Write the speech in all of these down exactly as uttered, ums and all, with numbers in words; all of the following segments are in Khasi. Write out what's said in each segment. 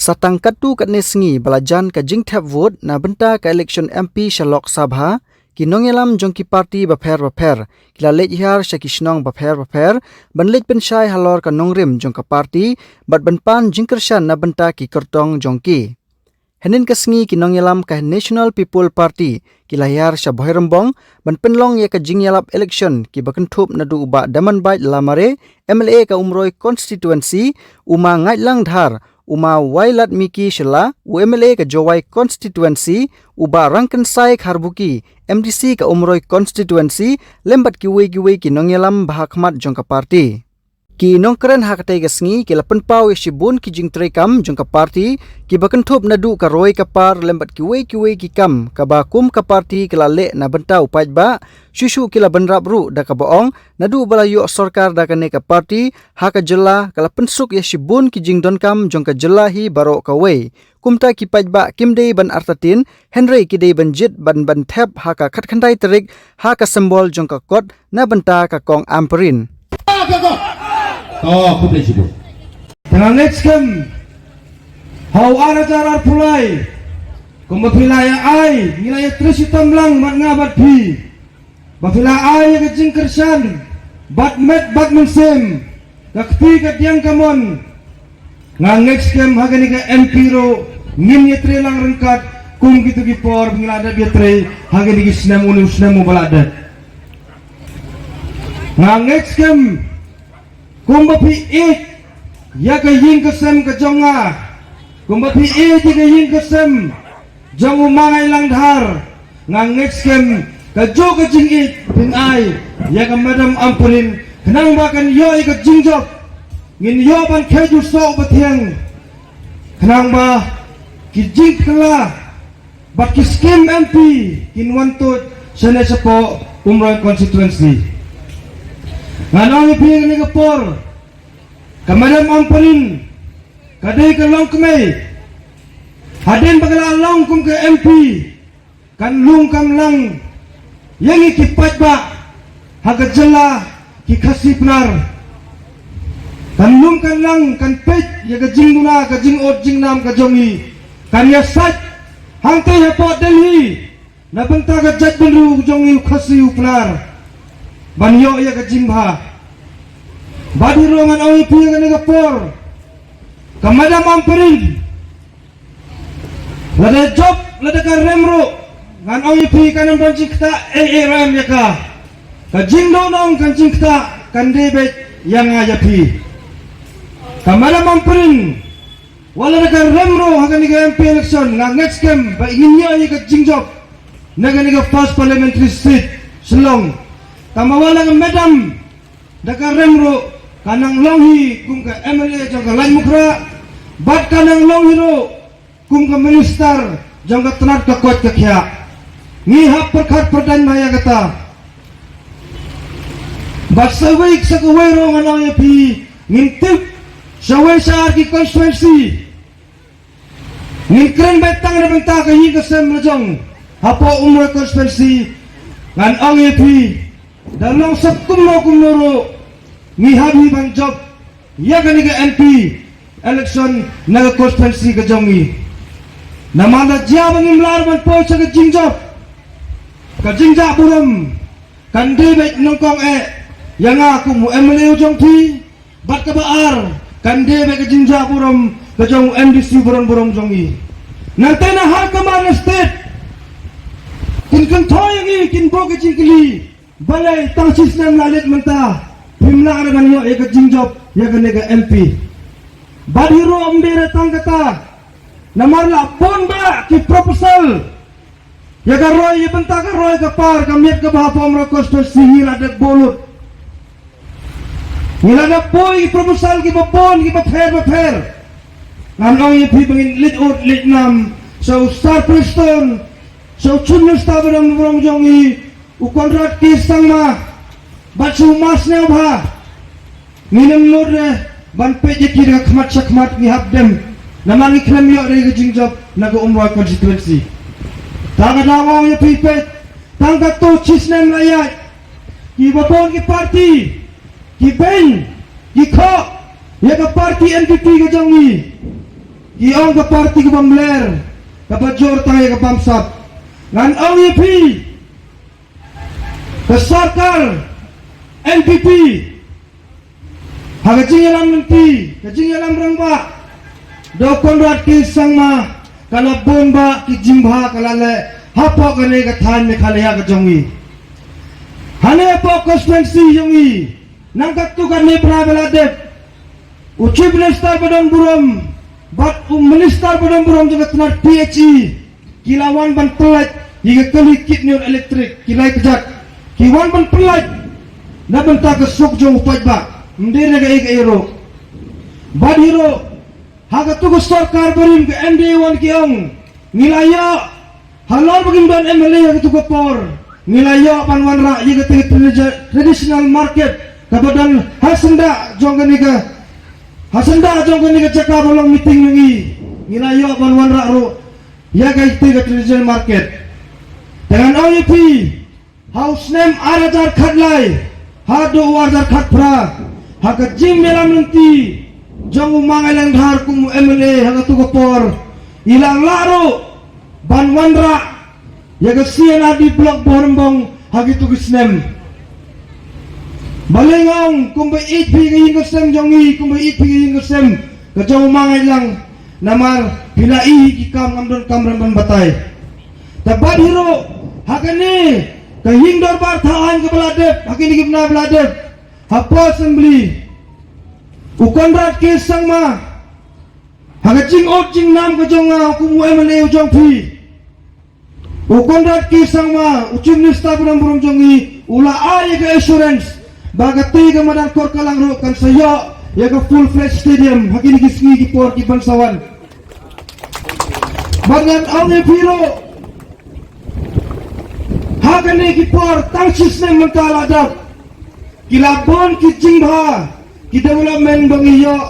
Sa tang katto katne sngi ba la jan ka jingthep vote na bynta ka election M P sha Lok Sabha, ki nongïalam jong ki party bapher bapher ki la leit hiar sha ki shnong bapher bapher ban leit pynshai halor ka nongrim jong ka party bad ban pan jingkyrshan na bynta ki kyrtong jong ki. Hynnin ka sngi ki nongïalam ka National People Party ki la hiar sha Bhoirymbong ban pynlong ïa ka jingïalap election kiba kynthup naduh u Bah Damanbait Lamare, M L A ka Umroi constituency, u Ma Ngaitlang Dhar, u Ma Wailadmiki Shylla, u M L A ka Jowai constituency, u Bah Rangkynsai Kharbuki, M D C ka Umroi constituency, lem bad kiwei kiwei ki nongïalam ba ha khmat jong ka party. Ki nongkren ha katei ka sngi ki la pynpaw ïa shibun ki jingtreikam jong ka party kiba kynthup naduh ka roi ka par lem bad kiwei kiwei ki kam kaba kum ka party ka la leh na bynta u paidbah. Shuh shuh ki la bynrap ruh da kaba ong naduh ba la ïoh sorkar da kane ka party ha ka jylla ka la pynsuk ïa shibun ki jingdonkam jong ka jylla hi baroh kawei. Kumta ki paidbah kim dei ban artatien, hynrei ki dei ban jied ban ban thep ha ka khatkhyndai tarik ha ka symbol jong ka kot na bynta ka Kong Ampareen. Ka kot. To, khublei shibun. Te nga ngeit skhem ha u ar hajar arphew lai, kumba phi la ïa ai, ngi la ïa trei shitom lang mat nga bad phi. Ba phi la ai ïa ka jingkyrshan bad met bad mynsiem, ka kti ka diang ka mon. Nga ngeit skhem ha kane ka M P ruh ngin ïa trei lang ryngkat kum kito ki por ba ngi la dep ïa trei ha kine ki snem, une u snem uba la dep. Nga ngeit skhem kumba phi ïeit ïa ka ïing ka sem ka jong nga, kumba phi ïeit ïa ka ïing ka sem jong u Ma Ngaitlang Dhar, nga ngeit skhem kajuh ka jingïeit phin ai ïa ka Madam Ampareen, khnang ba kan ïoh ïa ka jingjop, ngin ïoh ban khet u soh ba thiang, khnang ba ki jingkylla bad ki skim M P kin wan tuid shane shapoh Umroi constituency. Ngan ong ïa phi ha kane ka por, ka Madam Ampareen ka dei ka longkmie. Hadien ba ka la long kum ka M P, kan lum kan lang ïa ngi ki paidbah ha ka jylla ki Khasi Pnar. Kan lum kan lang, kan peit ïa ka jingduna, ka jingud jingnam ka jong ngi. Kan ïa sait hangtei hapoh Delhi na bynta ka jaitbynriew jong ngi u Khasi u Pnar ban ïoh ïa ka jingbha. Bad hi ruh ngan ong ïa phi ha kane ka por, ka Madam Ampareen, lada jop lada ka rem ruh, ngan ong ïa phi, kan ym don jingktah ei ei ruh em ïa ka. Ka jingduhnong, ka jingktah kan dei beit ïa nga ïa phi. Ka Madam Ampareen, wat lada ka rem ruh ha kane ka M P election, nga ngeit skhem ba ngin ïoh ïa ka jingjop na kane ka First Parliamentary Seat Shillong. Tangba wat la ka Madam da ka rem ruh, ka nang long hi kum ka M L A jong ka Laitumkhrah, bad ka nang long hi ruh kum ka minister jong ka tnat ka koit ka khiah. Ngi hap pyrkhat pyrdaiñ bha ïa kata. Bad sa wei sa kawei ruh ngan ong ïa phi, ngin tip sa wei sa ar ki constituency. Ngin kren beit tang na bynta ka ïing ka sem la jong hapoh Umroi constituency. Ngan ong ïa phi, da long sa kumno kumno ruh, ngi hap hi ban jop ïa kane ka M P election na ka constituency ka jong ngi. Namar da jia ba ngim lah ban poi sha ka jingjop, ka jingjah burom kan dei beit nyngkong eh ïa nga kum u M L A u jong phi. Bad kaba ar, kan dei beit ka jingjah burom ka jong u M D C burom burom jong ngi. Nangta na ha ka Manipur State, kin kynthoi ïa ngi, kin buh ka jingkylli, balei tang shisnem la leit mynta phim lah re ban ïoh ïa ka jingjop ïa kane ka M P. Bad hi ruh ym dei re tang kata, namar la bun bah ki proposal ïa ka roi, ïa bynta ka roi ka par, ka miat ka bha hapoh Umroi constituency ngi la dep buh lut. Ngi la dep buh ïa ki proposal kiba bun kiba pher ba pher. Ngan ong ïa phi ba ngin leit ud leit nam sha u Sir Prestone, sha u Chief Minister ba dang burom jong ngi, u Conrad K Sangma, bad sha u Ma Sniawbha. Ngin ym nud re ban peit ïa ki da ka khmat sha khmat, ngi hap dem. Namar ngi khlem ïoh re ka jingjop na ka Umroi constituency. Ta ka daw ong ïa phi peit, tang katto shisnem la ïaid, kiba bun ki party ki beiñ ki khoh ïa ka party N P P ka jong ngi. Ki ong ka parti kaba mler, kaba jur tang ïa ka bamsap. Ngan ong ïa phi, ka sorkar N P P, ha ka jingïalam lynti, ka jingïalam rangbah, da u Conrad K Sangma, ka la bun bha ki jingbha ka la leh hapoh kane ka thaiñ Meghalaya ka jong ngi. Hangne hapoh constituency jong ngi, nang katto katne para ba la dep, u Chief Minister ba don burom bad u Minister ba don burom jong ka tnat P H E ki la wan ban pyllait ïa ka kali kidney electric, ki lai kjat, ki wan ban pyllait na bynta ka suk jong u paidbah, ym dei na kaei kaei ruh. Bad hi ruh, ha katu ka sorkar barim ka M D A one ki ong, ngi la ïoh, halor ba kim don M L A ha katu ka por, ngi la ïoh ban wanrah ïa kata ka tradi-, traditional market kaba don ha syndah jong kane ka, ha syndah jong kane ka jaka ba long meeting jong ngi. Ngi la ïoh ban wanrah ruh ïa kata ka traditional market. Te ngan ong ïa phi, ha u snem ar hajar khatlai haduh u ar hajar khatphra, ha ka jingïalam lynti jong u Ma Ngai Langdhar kum u M L A ha katu ka por, i la lah ruh ban wanrah ïa ka C and R D block Bhoirymbong ha kitu ki snem. Balei nga ong kumba ïeit phi ka ïing ka sem jong ngi, kumba ïeit phi ka ïing ka sem ka jong u Ma Ngai Lang, namar phi la ïohi ki kam, ngam don kamram ban batai. Te bad hi ruh, ha kane ka ïing dorbar thaw aiñ kaba la dep ha kine ki bnai ba la dep, hapoh Assembly, u Conrad K Sangma, ha ka jingud jingnam ka jong nga kum u M L A u jong phi, u Conrad K Sangma, u Chief Minister ba don burom jong ngi, u la ai ïa ka assurance ba katei ka madan Khorkalang ruh kan sa ïoh ïa ka full-fledged stadium ha kine ki sngi ki por ki ban sa wan. Bad ngan ong ïa phi ruh, ha kine ki por tang shi snem mynta la dep, ki la bun ki jingbha, ki development ba ngi ïoh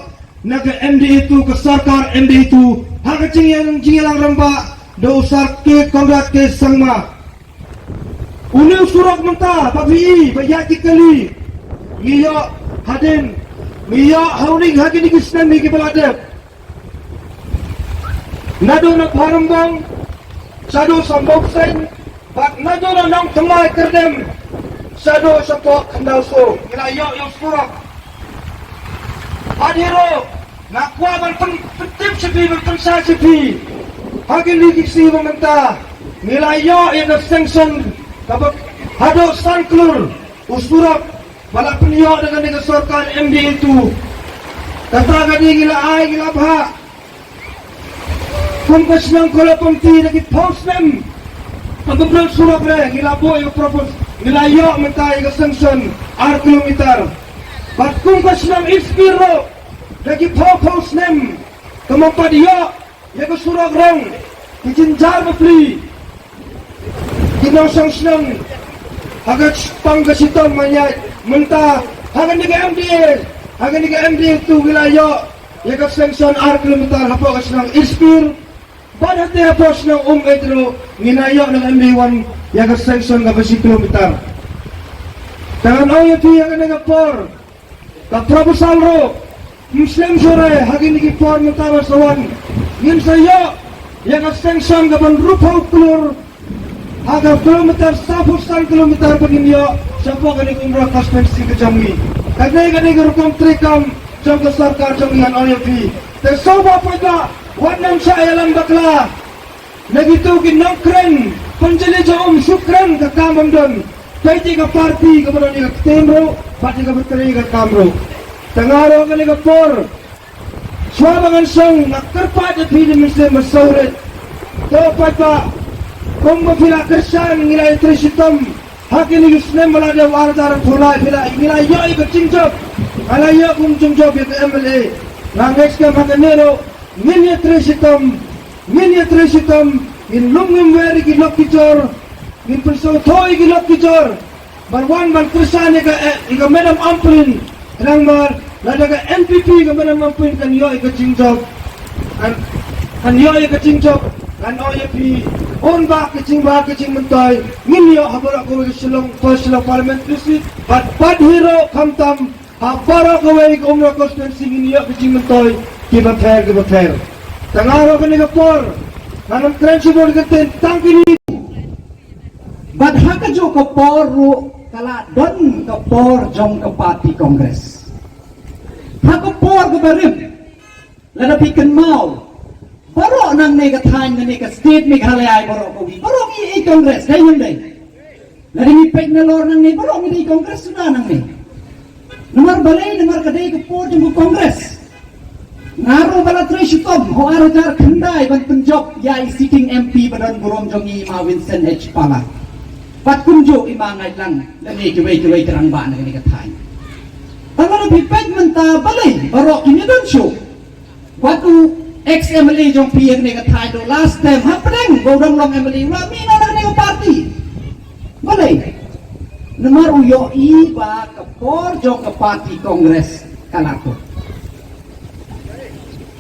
na ka M D A two, ka sorkar M D A two, ha ka jingïalang, jingïalang rangbah da u Sir K, Conrad K Sangma. Une u surok mynta ba phi i ba ïaid ki kali, ngi ïoh hadien, ngi ïoh ha une, ha kine ki snem hi kiba la dep, naduh na Bhoirymbong shaduh Sambawseiñ, bad naduh na Nongthymmai Kyrdem shaduh shapoh Khyndaoso, ngi la ïoh ïa u surok. Bad hi ruh, nga kwah ban pyn-, pyntip sha phi, ban pynshai sha phi, ha kine ki sngi ba mynta ngi la ïoh ïa ka sanction kaba haduh san klur u surok ba la pynïoh da kane ka sorkar M D A two. Kata ka dei ngi la ai, ngi la bhah. Kum ka shnong Kolaphangti da ki phew snem, ka bynta surok re ngi la buh ïa ka propose, ngi la ïoh mynta ïa ka sanction ar kilometer. Bad kum ka shnong Ispir ruh da ki phew phew snem kam pat ïoh ïa ka surok rong, ki jynjar bapli, ki nongshong shnong ha ka pang ka shitom. Mynta ha kane ka M D A, ha kane ka M D A two ngi la ïoh ïa ka sanction ar kilometer hapoh ka shnong Ispir. Bad hangta hapoh shnong Umeit ruh ngin ïoh na ka M D A one ïa ka sanction kaba shi kilometer. Te ngan ong ïa phi ha kane ka por, ka proposal ruh ym slem shuh re, ha kine ki por mynta ba sa wan ngin sa ïoh ïa ka sanction kaba hynriewphew klur, ha ka kilometer, sawphew san kilometer ba ngin ïoh shapoh kane ka Umroi constituency ka jong ngi. Kane, kane ka rukom treikam jong ka sorkar jong ngi, ngan ong ïa phi. Te shuwa ba poi ba wat nang shah ïalam bakla na kitu ki nongkren, pynjylli jong um, shu kren ka kam bym don. Peit ïa ka party kaba don ïa ka ktien ruh bad ïa kaba trei ïa ka kam ruh. Te nga ruh ha kane ka por, shuwa ba ngan shong, nga kyrpad ïa phi da mynsiem ba sawrit. To paidbah, kumba phi la kyrshan, ngi la ïatrei shitom ha kine ki snem ba la dep, ar hajar arphew lai, phi la, ngi la ïoh ïa ka jingjop, nga la ïoh kum jingjop ïa ka M L A. Nga ngeit skhem ha kane ruh ngin ïatrei shitom, ngin ïatrei shitom, ngin lum ngin wer ïa ki lok ki jor, ngin pynsngewthuh ïa ki lok ki jor. Ban wan ban kyrshan ïa ka, eh, ïa ka Madam Ampareen, namar lada ka N P P, ka Madam Ampareen kan ïoh ïa ka jingjop, kan, kan ïoh ïa ka jingjop, ngan ong ïa phi, un bah ka jingbha ka jingmyntoi ngin ïoh ha baroh kawei ka Shillong, First Shillong Parliamentary Seat, bad, bad hi ruh khamtam ha baroh kawei ka Umroi constituency ngin ïoh ka jingmyntoi kiba pher kiba pher. Tang ha kane ka por, ngan ym kren shibun, ka tang kine. Bad ha kajuh ka por ruh ka la don ka por jong ka party Congress. Ha ka por kaba rim, lada phi kynmaw, baroh nangne ka thaiñ, nangne ka state Meghalaya, baroh kawi, baroh ngi ïeit Congress, dei ne ym dei? Lada ngi peit nalor nangne, baroh ngi dei Congress suda nangne. Namar balei? Namar ka dei ka por jong ka Congress. Nga ruh ba la trei shitom ha u ar hajar khyndai ban pynjop ïa i sitting M P ba don burom jong ngi, i ma Vincent H Pala. Bad kumjuh i ma Ngaitlang, lane kiwei kiwei ki rangbah na kane ka thaiñ. Tang lada phi peit mynta, balei baroh kim ïadon shuh? Wat u ex M L A jong phi ha kane ka thaiñ, last term hapdeng ba u dang long M L A u la mih noh na kane ka party. Balei? Namar u ïohi ba ka por jong ka party Congress ka la kut.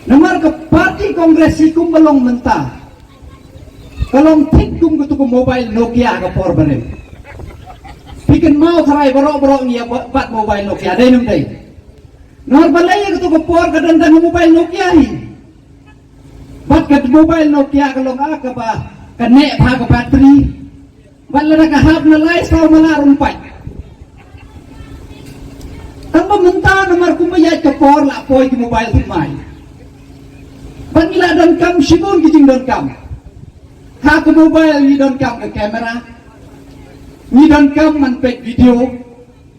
Namar ka party Congress hi kumba long mynta, ka long thik kum katu ka mobile Nokia ha ka por barim. Phi kynmaw tharai baroh baroh ngi ïa bad mobile Nokia, dei ne ym dei? Namar balei? Ïa katu ka por ka don tang mobile Nokia hi. Bad ka mobile Nokia ka long, ah, kaba ka neh bha ka battery. Bad lada ka hap na lai saw malah ruh ym pait. Tang ba mynta namar kumba ïaid ka por la poi ki mobile thymmai. Bad ngi la donkam shibun ki jingdonkam. Ha ka mobile ngi donkam ka camera. Ngi donkam ban peit video.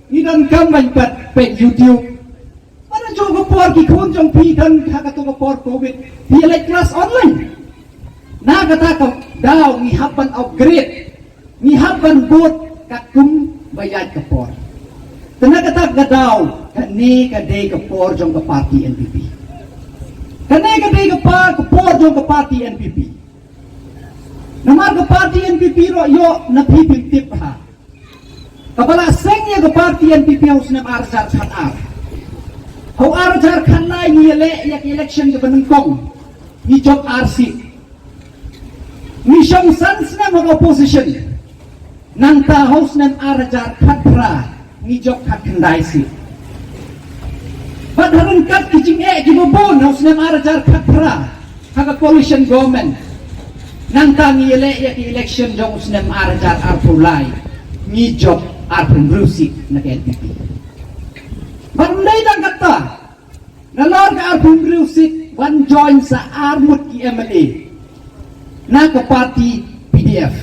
Ngi donkam ban peit, peit YouTube. Bad ha kajuh ka por ki khun jong phi don ha katu ka por covid, phi ïa leit class online. Na kata ka daw ngi hap ban upgrade, ngi hap ban bud katkum ba ïaid ka por. Te na kata ka daw, kane ka dei ka por jong ka party N P P. Kane ka dei ka pa-, ka por jong ka party N P P. Namar ka party N P P ruh, ïoh na phi phin tip ha kaba la seng ïa ka party N P P ha u snem ar hajar khatar. Ha u ar hajar khatlai ngi ïaleh ïa ka election kaba nyngkong, ngi jop ar seat. Ngi shong san snem ha ka opposition. Nangta ha u snem ar hajar khatphra ngi jop khatkhyndai seat. Bad ha ryngkat ki jingeh kiba bun ha u snem ar hajar khatphra ha ka coalition government, nangta ngi ïaleh ïa ki election jong u snem ar hajar arphew lai, ngi jop arphew hynriew seat na ka N P P. Bad ym dei tang katta, nalor ka arphew hynriew seat wan join sa arngut ki M L A na ka party P D F.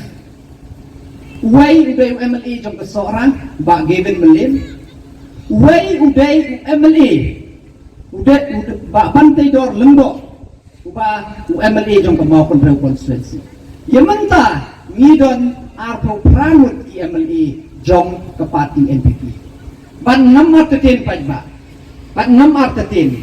Uwei u dei u M L A jong ka Sohra, Bah Gavin Mylliem. Uwei u dei u M L A, u dei u, Bah Banteidor Lyngdoh, uba u M L A jong ka Mawkynrew constituency. Ïa mynta ngi don arphew phra ngut ki M L A jong ka party N P P. Bad ngam artatien paidbah, bad ngam artatien,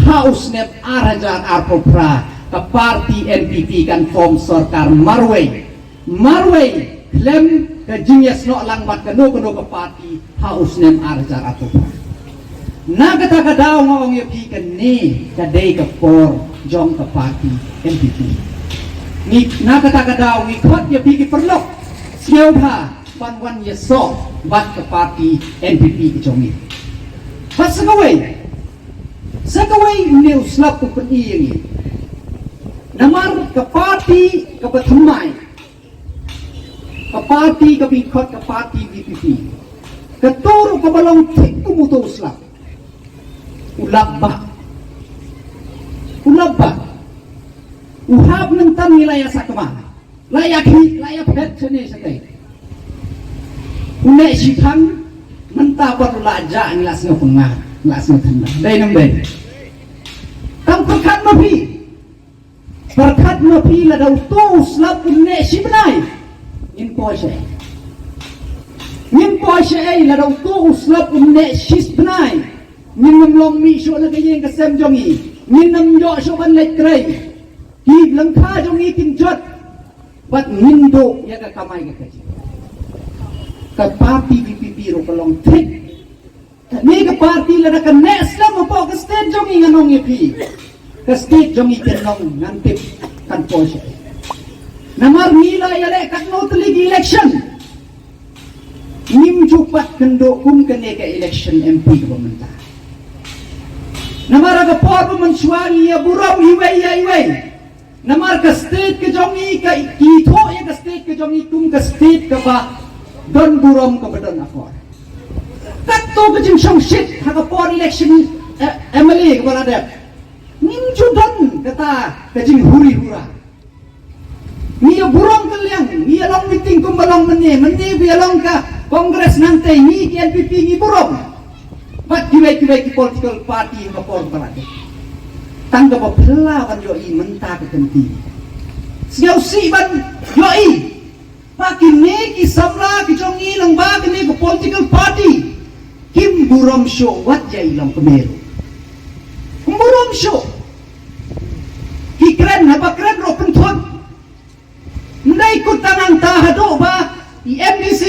ha u snem ar hajar arphew phra ka party N P P kan form sorkar marwei, marwei khlem ka jingïasnoh lang bad kano kano ka party ha u snem ar hajar arphew phra. Na kata ka daw nga ong ïa phi, kane ka dei ka por jong ka party N P P. Ngi, na kata ka daw ngi khot ïa phi ki paralok, sngewbha ban wan ïasoh bad ka party N P P ka jong ngi. Bad sa kawei, sa kawei une u slap u pyni ïa ngi. Namar ka party kaba thymmai, ka party kaba ngi khot ka party V P P, kato ruh kaba long thik kum uto u slap, u lap bah. U lap bah. U hap mynta ngi la ïa sakma, la ïa khih, la ïa phet shane shatei. U neh shithang, mynta pat u la jah, ngi la sngew pynngad, ngi la sngew thymmai. Dei ne ym dei? Tang pyrkhat ma phi. Pyrkhat ma phi, lada uto u slap u neh shi bnai, ngin poi shaei? Ngin poi shaei lada uto u slap u neh shi bnai? Ngin ym long mih shuh na ka ïing ka sem jong ngi. Ngin ym ïoh shuh ban leit trei. Ki lyngkha jong ngi kin jot. Bad ngin duh ïa ka kamai ka kajih. Ka party V P P ruh ka long thik. Kane ka party lada ka neh slem hapoh ka state jong ngi, ngan ong ïa phi, ka state jong ngi kan long, ngan tip kan poi shaei. Namar ngi la ïaleh katno tylli ki election, ngim ju pat kynduh kum kane ka election M P kaba mynta. Namar ha ka por ba mynshuwa ngi ïa burom iwei ïa iwei. Namar ka state ka jong i ka i thoh ïa ka state ka jong i kum ka state kaba don burom kaba don akor. Katto ka jingshongshit ha ka por election, eh, M L A kaba la dep. Ngim ju don kata ka jinghuri hura. Ngi ïa burom kylliang, ngi ïa long meeting kumba long mynne, mynne ba ïa long ka Congress nangtei, ngi ki N P P ngi burom. Bad kiwei kiwei ki political party ha ka por ba la dep. Tang kaba phylla ban ïohi mynta ka kynti. Sngewsih ban ïohi ba kine ki samla ki jong ngi lyngba kine ki political party kim burom shuh wat ïa i longkmie ruh. Kim burom shuh. Ki kren haba kren ruh pynthut. Ym dei kut tang hangta, haduh ba i M D C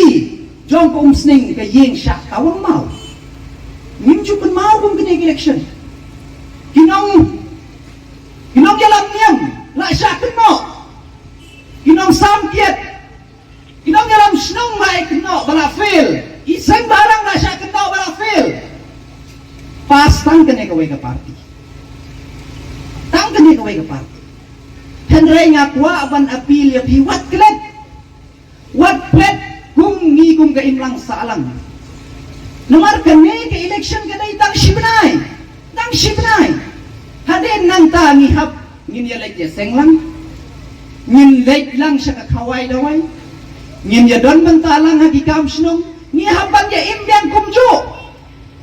jong ka Umsning ka ïeng shah tawang maw. Ngim ju kynmaw kum kine ki election. Ki nong, ki nongïalam niam la shah kynnoh. Ki nongsam kiad, ki nongïalam shnong la ïa kynnoh ba la fail. I seng bhalang la shah kynnoh ba la fail. Pass tang kane kawei ka party. Tang kane kawei ka party. Hynrei nga kwah ban appeal ïa phi, wat klet. Wat klet kum ngi kum ka imlang sahlang. Namar kane ka election ka dei tang shi bnai. Tang shi bnai. Hadien nangta ngi hap, ngin ïa leit ïa seng lang. Ngin leit lang sha ka khawai dawai. Ngin ïa don bynta lang ha ki kam shnong. Ngi hap ban ïa im biang kumjuh.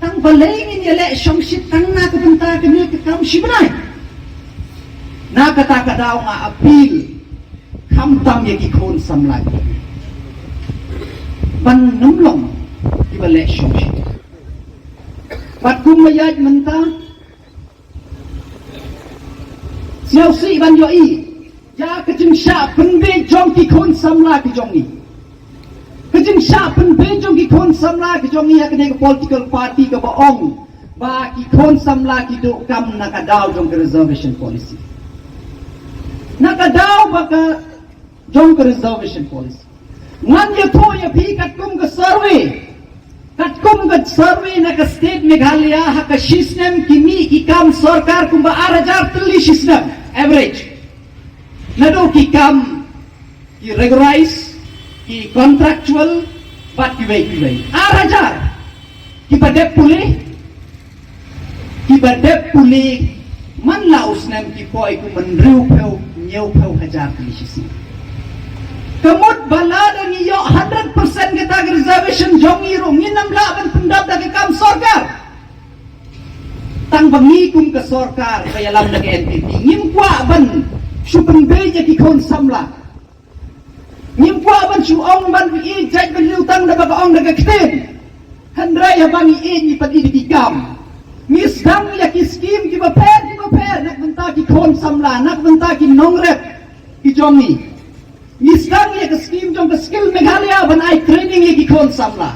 Tang balei ngin ïa leh shongshit tang na ka bynta kane ka kam shi bnai. Na kata ka daw nga appeal khamtam ïa ki khun samla ban nym long kiba leh shongshit. Bad kum ma ïaid mynta, sngewsih ban ïohi ïa ka jingshah pynbeit jong ki khun samla ki jong ngi. Ka jingshah pynbeit jong ki khun samla ki jong ngi ha kane ka political party kaba ong ba ki khun samla ki duh kam na ka daw jong ka reservation policy. Na ka daw ba ka jong ka reservation policy. Ngan ïathuh ïa phi katkum ka survey. Katkum ka survey na ka state Meghalaya, ha ka shisnem ki mih ki kam sorkar kumba ar hajar tylli shisnem average. Naduh ki kam ki regularized, ki contractual, bad kiwei kiwei. Ar hajar. Kiba dep pule, kiba dep pule man la u snem ki poi kum hynriewphew hynñiewphew hajar tylli shisnem. Ka mut ba lada ngi ïoh hundred percent kata ka reservation jong ngi ruh, ngin ym lah ban pyndap da ka kam sorkar. Tang ba ngi kum ka sorkar ba ïalam da ka N P P ngim kwah ban shu pynbeit ïa ki khun samla. Ngim kwah ban shu ong ban ïeit jait ban riewtang da ba ka ong da ka ktien. Hynrei haba ngi ïeit ngi pan ïeit da ki kam. Ngi sdang ïa ki skim kiba pher kiba pher na ka bynta ki khun samla, na ka bynta ki nongrep ki jong ngi. Ngi sdang ïa ka skim jong ka Skill Meghalaya ban ai training ïa ki khun samla.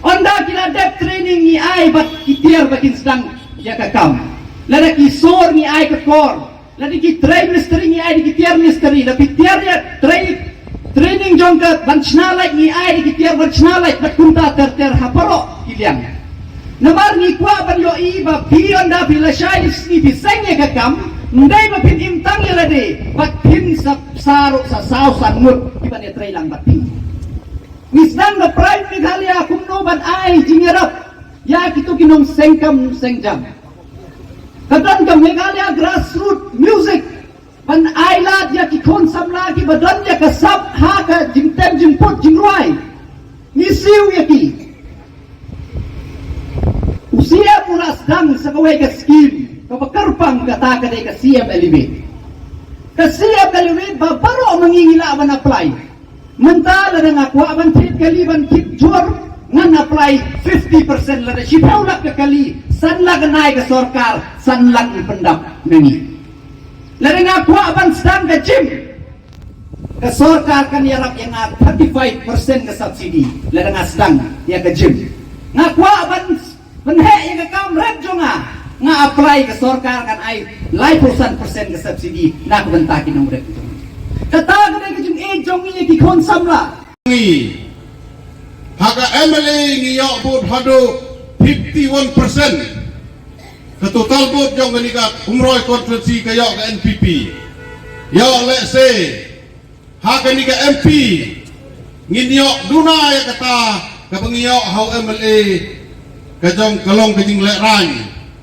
Ynda ki la dep training ngi ai bad ki tiar ba kin sdang ïa ka kam. Lada ki sor ngi ai ka kor. Lada ki trei mistri ngi ai da ki tiar mistri, lada ki tiar ïa trei, training jong ka ban shna light ngi ai da ki tiar ban shna light, bad kumta ter ter ha baroh ki liang. Namar ngi kwah ban ïohi ba phi ynda phi lashai shisngi phi seng ïa ka kam, ym dei ba phin im tang ïa lade, bad phin sa, sa ruh sa saw san ngut kiban ïa trei lang bad phi. Ngi sdang ka Pride Meghalaya kumno ban ai jingïarap ïa kito ki nongseng kam nongseng jam. Ka don ka Meghalaya Grassroot Music ban ai lad ïa ki khun samla kiba don ïa ka sap ha ka jingtem jingput jingrwai. Ngi siew ïa ki. U C M u la sdang sa kawei ka skim kaba kyrpang, kata ka dei ka C M Elevate. Ka C M Elevate ba baroh ma ngi ngi lah ban apply. Mynta lada nga kwah ban thied kali ban thied jur, ngan apply fifty percent, lada shiphew lak ka kali, san lak ngan ai ka sorkar, san lak yn pyndap na ngi. Lada nga kwah ban sdang ka gym, ka sorkar kan ïarap ïa nga thirty-five percent ka subsidy lada nga sdang ïa ka gym. Nga kwah ban, ban heh ïa ka kam rep jong nga, nga apply, ka sorkar kan ai laiphew san percent ka subsidy na ka bynta ki nongrep jong nga. Kata ka dei ka jingïeit jong ngi ïa ki khun samla. Ngi ha ka M L A ngi ïoh vote haduh fifty-one percent. Ka total vote jong kane ka Umroi constituency ka ïoh ka N P P. Ïoh lehse ha kane ka M P ngin ïoh duna ïa kata kaba ngi ïoh ha u M L A ka jong ka long ka jinglehrain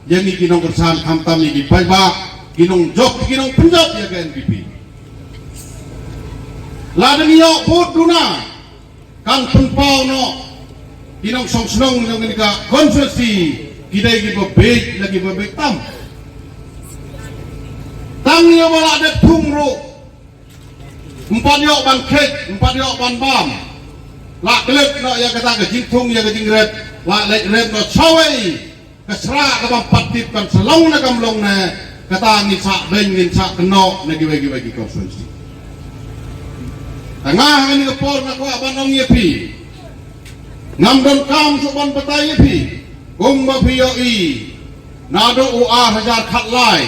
ïa ngi ki nongkyrshan, khamtam ïa ki paidbah, ki nongjop, ki nongpynjop ïa ka N P P. Lada ngi ïoh vote duna kan pynpaw noh ki nongshong shnong jong kane ka constituency ki dei kiba bieit la kiba bieit tam. Tang ïa ba la dep thung ruh, ym pat ïoh ban kheit, ym pat ïoh ban bam. La klet noh ïa kata ka jingthung ïa ka jingrep, la leit rep noh shawei ka shrah kaba ym pat tip kan sa long ne kam long ne, kata ngin sa beiñ, ngin sa kynnoh na kiwei kiwei ki constituency. Te nga ha kane ka por nga kwah ban ong ïa phi, ngam donkam shuh ban batai ïa phi. Kumba phi ïohi, naduh u ar hajar khatlai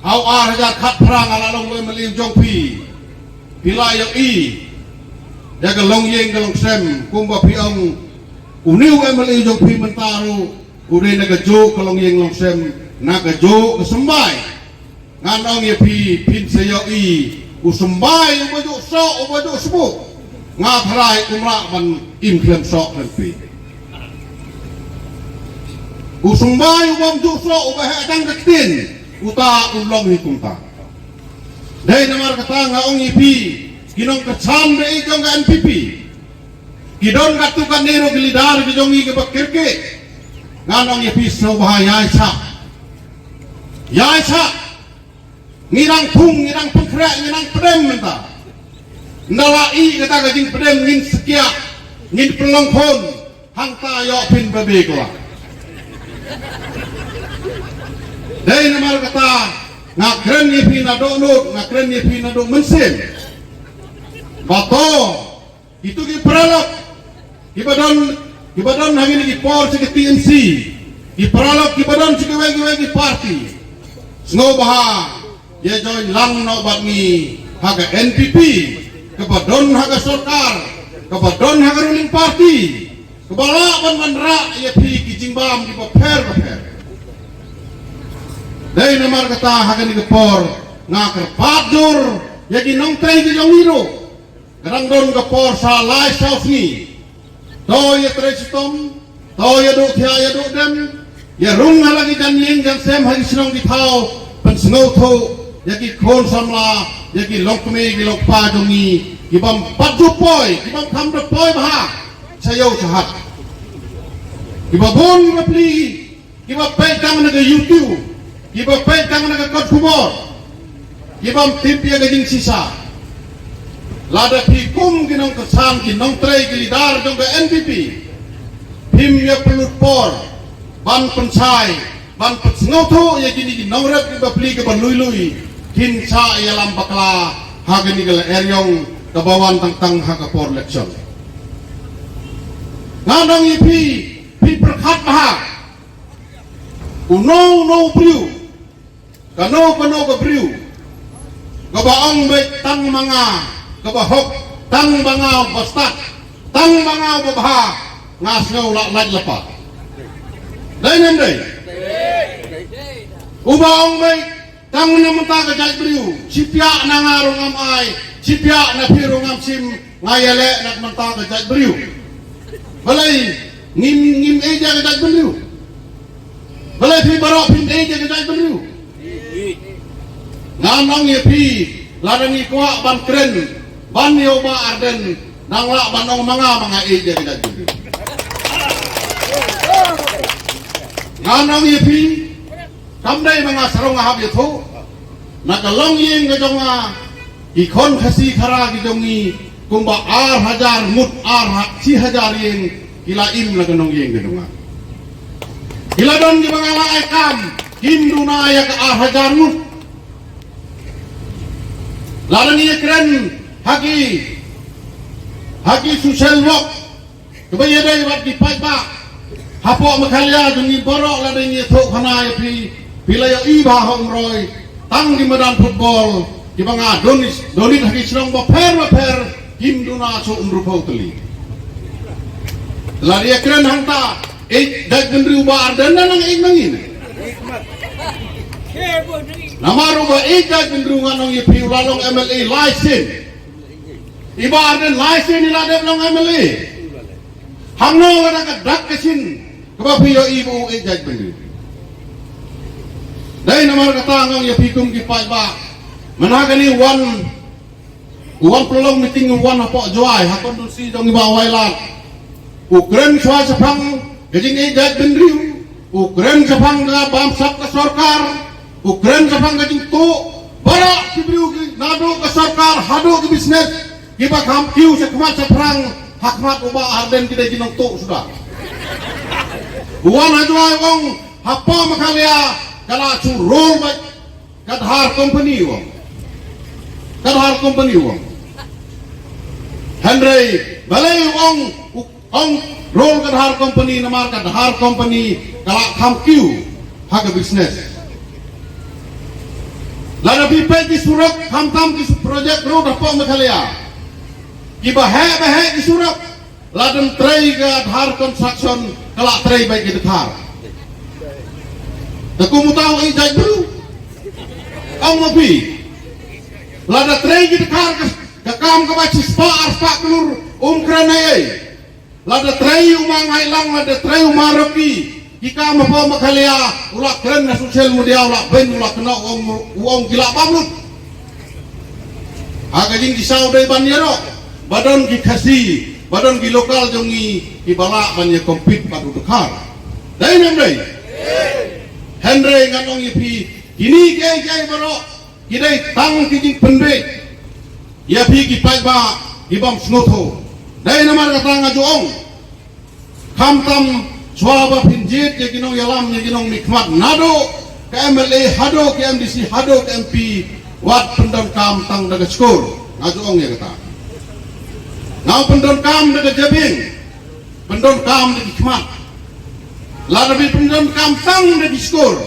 ha u ar hajar khatphra nga la long u M L A jong phi, phi la ïohi ïa ka longïing ka longsem. Kumba phi ong, une u M L A jong phi mynta ruh u dei na kajuh ka longïing longsem, na kajuh ka symbai. Ngan ong ïa phi, phin sa ïohi u symbai uba juh soh, uba juh sbuh, nga tharai um lah ban im khlem soh khlem phi. U symbai uba ym juh soh, uba heh dang ka ktien, uta un long hi kumta. Dei namar kata nga ong ïa phi, ki nongkyrshan ba ïeit jong ka N P P, ki don katto katne ruh ki leader ki jong ngi kiba kyrkieh. Ngan ong ïa phi, sngewbha ïai shah, ïai shah. Ngi dang thung, ngi dang pynkhreh, ngi dang pdem mynta. Ynda la ih kata ka jingpdem ngin sngewthuh, ngin pynlong khun, hangta ïoh phin babe kwah. Dei namar kata nga kren ïa phi naduh nud, nga kren ïa phi naduh mynsiem, ba to kito ki paralok kiba don, kiba don ha kine ki por sha ka T M C, ki paralok kiba don sha kiwei kiwei ki party, sngewbha ïa join lang noh bad ngi ha ka N P P, kaba don ha ka sorkar, kaba don ha ka ruling party, kaba lah ban wanrah ïa phi ki jingbam kiba pher bapher. Dei namar kata ha kane ka por nga kyrpad jur ïa ki nongtrei ki jong ngi ruh. Ka dang don ka por sa lai saw sngi. To ïa trei shitom, to ïa duh thiah ïa duh dem, ïa rung ha la ki jingïaseng jingïaseng ha ki shnong ki thaw, pynsngewthuh ïa ki khun samla, ïa ki longkmie ki longkpa jong ngi, ki bym pat ju poi, ki bym kham da poi bha sha ïew sha hat. Ki babun ki bapli, kiba peit tang na ka YouTube, kiba peit tang na ka kot khubor, kibym tip ïa ka jingshisha. Lada phi kum ki nongkyrshan, ki nongtrei, ki leader jong ka N P P, phim ïa pynlut por ban pynshai, ban pynsngewthuh ïa kine ki nongrep ki bapli kiba lui lui, kin sa ïalam bakla ha kane ka lyer ïong kaba wan tang tang ha ka por election. Nga ong ïa phi, phi pyrkhat bha. Uno uno u briew, kano kano ka briew, kaba ong beit tang ma nga kaba hok, tang ma nga ba stad, tang ma nga ba bha, nga sngew lah lait lypa. Dei ne ym dei? Uba ong beit tang na mynta ka jaitbynriew, shipiah na nga ruh ngam ai, shipiah na phi ruh ngam shim, nga ïaleh na mynta ka jaitbynriew. Balei ngim, ngim ïeit ïa ka jaitbynriew? Balei phi baroh phim ïeit ïa ka jaitbynriew? Ngan ong ïa phi, lada ngi kwah ban kren ban ïa u Bah Ardent, nang lah ban ong ma nga, ma nga ïeit ïa ka jaitbynriew. Ngan ong ïa phi, kam dei ma nga sharong nga hap ïathuh. Na ka longïing ka jong nga, ki khun Khasi Khara ki jong ngi kumba ar hajar ngut, ar ha-, shi hajar ïing ki la im na ka longïing ka jong nga. Ki la don kiba nga la ai kam, kim duna ïa ka ar hajar ngut. Lada ngi ïakren ha ki, ha ki social work, kaba ïadei bad ki paidbah hapoh Meghalaya jong ngi baroh, lada ngi ïathuh khana ïa phi, phi la ïohi bha ha Umroi, tang ki madan football kiba nga donate, donate ha ki shnong bapher bapher, kim duna shuh hynriewphew tylli. Lada ïakren hangta, ïeit jaitbynriew Bah Ardent, nang ïeit ma ngi ne? Namar uba Ïeid Jaidbynriew ngan ong ïa phi u la long M L A lai sien. I Bah Ardent lai sien i la dep long M L A. Hangno lada ka dak ka sien kaba phi ïohi ba u Ïeid Jaidbynriew. Dei namar kata nga ong ïa phi kum ki paidbah. Mynta kane wan u wan pynlong meeting u wan hapoh Jowai ha constituency jong i Bah Wailadmiki. U kren shuwa shaphang ka jingïeid jaitbynriew, u kren shaphang ka bamsap ka sorkar, u kren shaphang ka jingtuh. Baroh ki briew ki naduh ka sorkar haduh ki business kiba kham kiew sha khmat sha phrang ha khmat u Bah Ardent ki dei ki nongtuh suda. U wan ha Jowai u ong hapoh Meghalaya ka la shu rule beit ka Dhar Company u ong. Ka Dhar Company u ong. Hynrei balei u ong, u ong rule ka Dhar Company namar ka Dhar Company ka la kham kiew ha ka business. Lada phi peit ki surok khamtam ki project road hapoh Meghalaya kiba heh ba heh ki surok. Lada ym trei ka Dhar Construction ka la trei beit ki dkhar. Te kum uta u Ïeid Jaidbynriew. Ong ma phi. Lada trei ki dkhar ka, ka kam kaba shispah arspah klur um kren ei ei. Lada trei u Ma Ngaitlang, lada trei u Ma Rocky. Ki kam hapoh Meghalaya u la kren na social media u la beiñ u la kynnoh u ong, u ong ki la bam lut. Ha ka jingkisa u dei ban ïaroh ba don ki Khasi ba don ki local jong ngi kiba lah ban ïa compete bad u dkhar. Dei ne ym dei? Hynrei ngan ong ïa phi kine kiei kiei baroh ki dei tang ki jingpynbeit ïa phi ki paidbah ki bym sngewthuh. Dei namar kata nga ju ong khamtam shuwa ba phin jied ïa ki nongïalam ïa ki nongmihkhmat naduh ka M L A haduh ki M D C haduh ka M P wat pyndonkam tang da ka skur. Nga ju ong ïa kata. Nga pyndonkam da ka jabieng, pyndonkam da ki khmat. Lada phi pyndonkam tang da ki skur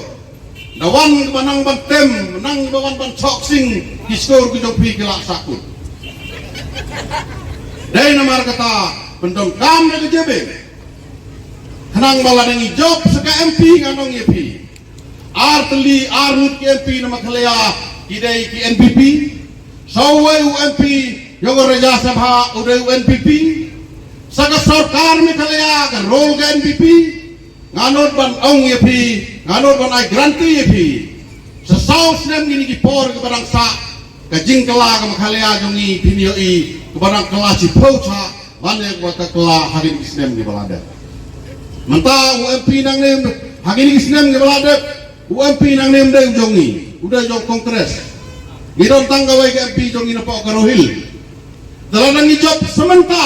da wan ba nang ban tem, nang ba wan ban chok sing ki skur ki jong phi ki la sakut. Dei namar kata pyndonkam da ka jabieng. Khnang ba lada ngi jop sa ka M P ngan ong ïa phi. Ar tylli ar ngut ki M P na Meghalaya ki dei ki N P P. Sawei u M P jong ka Rajya Sabha u dei u N P P. Sa ka sorkar Meghalaya ka rule ka N P P. Nga nud ban ong ïa phi, nga nud ban ai guarantee ïa phi. Sa saw snem kine ki por kiba dang sah ka jingkylla ka Meghalaya jong ngi phin ïohi kaba dang kylla shiphew shah ban ïa kaba ka kylla ha kine ki snem kiba la dep. Mynta u M P nangne ha kine ki snem kiba la dep u M P nangne um dei u jong ngi, u dei jong Congress. Ngi don tang kawei ka M P jong ngi napoh Garo Hills. Te lada ngi jop sa mynta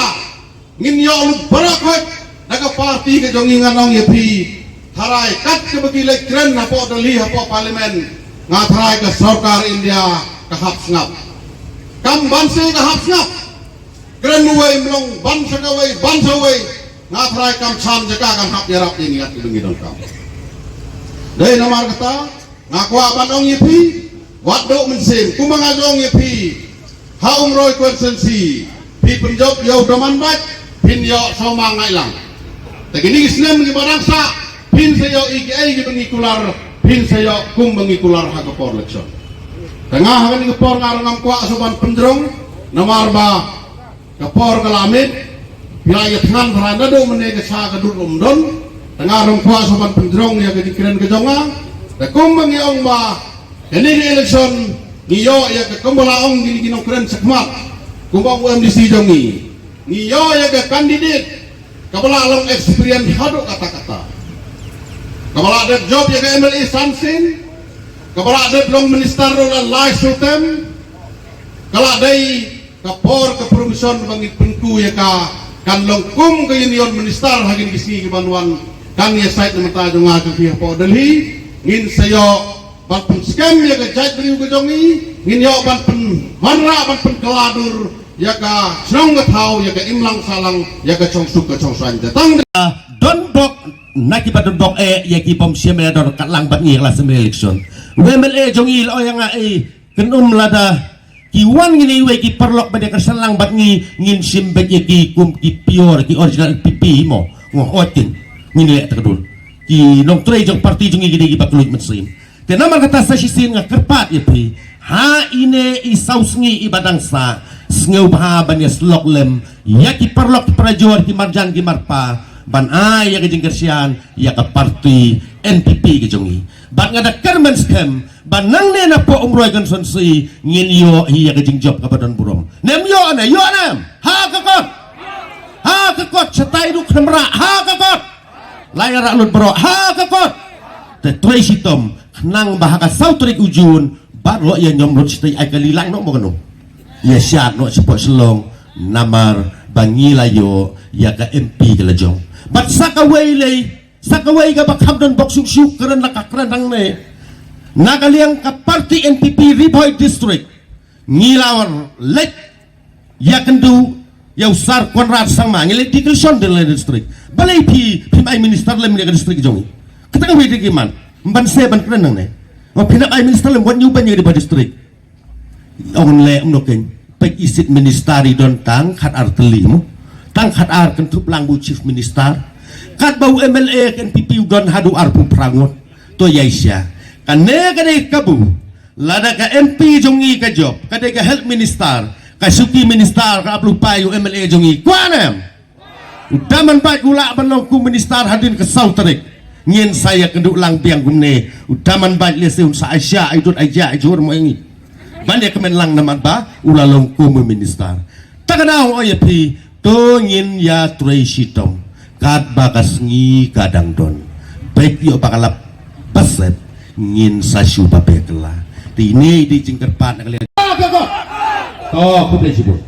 ngin ïoh lut baroh khoit da ka party ka jong ngi ngan ong ïa phi. Tharai kat kaba ki leit kren hapoh Delhi hapoh Parliament nga tharai ka sorkar India ka hap sngap. Kam ban sa ka hap sngap. Kren uwei mlong ban sa kawei ban sa uwei. Nga tharai kam san jaka kan hap ïarap ïa ngi kat kaba ngi donkam. Dei namar kata nga kwah ban ong ïa phi. Wat duh mynsiem kumba nga ong ïa phi. Ha Umroi constituency phi pynjop ïa u Daman Bach phin ïoh Sawma Ngaitlang. Te kine ki snem kiba dang sah phin sa ïoh ïa kiei kiba ngi kular, phin sa ïoh kumba ngi kular ha ka por election. Te nga ha kane ka por nga ruh ngam kwah sa ban pynjrong namar ba ka por ka la miet. Phi la ïa thngan tharai naduh mynne ka sha ka dud um don. Te nga ruh ngam kwah sa ban pynjrong ïa ka jingkren ka jong nga. Te kumba ngi ong ba kane ka election ngi ïoh ïa ka kumba la ong kine ki nongkren shakhmat. Kumba u M D C jong ngi ngi ïoh ïa ka candidate kaba la long experience haduh katta katta. Kaba la dep jop ïa ka M L A san sien. Kaba la dep long minister ruh la lai shu term. Ka la dei ka por ka promotion ba ngi pynku ïa ka kan long kum ka union minister ha kine ki sngi kiban wan. Kan ïa sait na mynta jong nga ka phi hapoh Delhi ngin sa ïoh ban pynskhem ïa ka jaitbynriew ka jong ngi, ngin ïoh ban pynwanrah ban pynkylla dur ïa ka shnong ka thaw, ïa ka imlang sahlang, ïa ka shongsuk ka shongsaiñ. Te tang don bok na kiba don bok eh ïa ki bym shim eh don katlang bad ngi la sem election. U M L A jong ngi la ong ïa nga eh kan um lada ki wan ngi ne wei ki paralok bad ïa ka sahlang bad ngi ngin shim bad ïa ki kum ki pure ki original N P P mo. Ngo ot kin ngin leh ta ka dur. Ki nongtrei jong party jong ngi ki dei kiba kylluid mynsiem. Te namar kata sa shisien nga kyrpad ïa phi, ha ine i saw sngi iba dang sah, sngewbha ban ïa slok lem ïa ki paralok ki parajor, ki marjan ki marpa, ban ai ïa ka jingkyrshan ïa ka party N P P ka jong ngi. Bad nga da kyrmen skhem ba nangne na poh Umroi constituency ngin ïoh hi ïa ka jingjop kaba don burom. Nem ïoh ne, ïoh nem? Ha ka kot. Ha ka kot, shatai ruh khlem rah, ha ka kot. Lai rah lut baroh, ha ka kot. Te trei shitom, khnang ba ha ka saw tarik u Jun, baroh ïa ñiom lut shatai ai ka lilang noh mo kano. Ïa shad noh shapoh Shillong, namar ba ngi la ïoh ïa ka M P ka la jong. Bad sa kawei lei, sa kawei kaba kham don bok suk suk, kren la ka kren hangne. Na ka liang ka party N P P Ri Bhoi District, ngi la wan leit ïakynduh ïa u Sir Conrad Sangma, ngi leit declaration de la district. Balei phi, phim ai minister lem ïa ka district jong ngi? Kata kawei de ki man. Ban se ban kren nangne. Ma phi nang ai minister lem wat ñiew ban ïa ka Ri Bhoi District. Ong leh kumno kein. Peit i seat minister i don tang khatar tylli mo. Tang khatar, kynthup lang ba u chief minister. Katba u M L A ka N P P u don haduh arphew phra ngut. To ïa shisha. Kane ka dei kabu. Lada ka M P jong ngi ka jop, ka dei ka health minister, ka shuki minister, ka ap lypa ïa u M L A jong ngi. Kwah ne em? U Daman Beit u lah ban long kum minister hadien ka saw tarik. Ngin sa ïakynduh lang biang kumne. U Daman Beit lehse un sa ai sha, ai dud, ai ja, ai jhur mo ïa ngi. Ban ïakmen lang namar ba u la long kum minister. Ta ka daw ong ïa phi, to ngin ïa trei shitom. Katba ka sngi ka dang don. Beit ïoh ba ka la basep, ngin sa shu ba beh kylla. Te ine i dei jingkyrpad na ka liang. Ka ko. Ko, khublei shibun.